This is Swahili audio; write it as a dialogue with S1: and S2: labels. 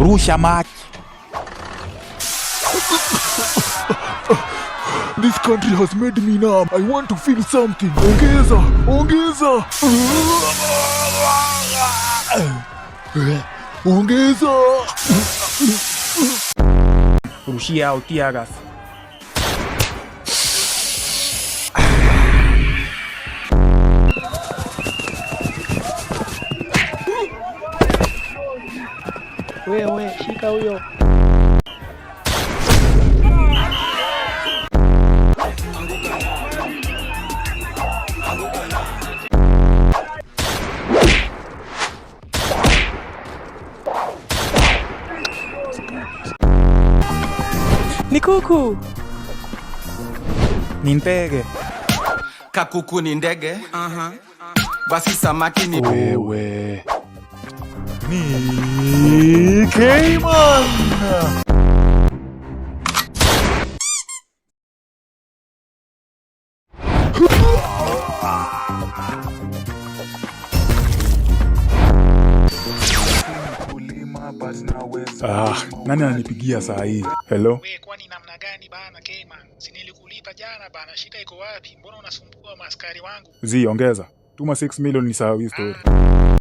S1: Rusha maki.
S2: This country has made me numb. I want to feel something. Ongeza, ongeza. Ongeza.
S1: Rushia au tear gas.
S3: Wewe shika huyo.
S4: Ni kuku.
S1: Ni ndege.
S5: Kakuku ni ndege. Basi samaki ni
S2: Wewe. Ni Cayman. Ah, nani ananipigia saa hii? Hello?
S6: We kwani namna gani bana Kman? Si nilikulipa jana bana, shida iko wapi? Mbona unasumbua maaskari wangu?
S2: Zi, ongeza. Tuma 6 million nisahau hii story.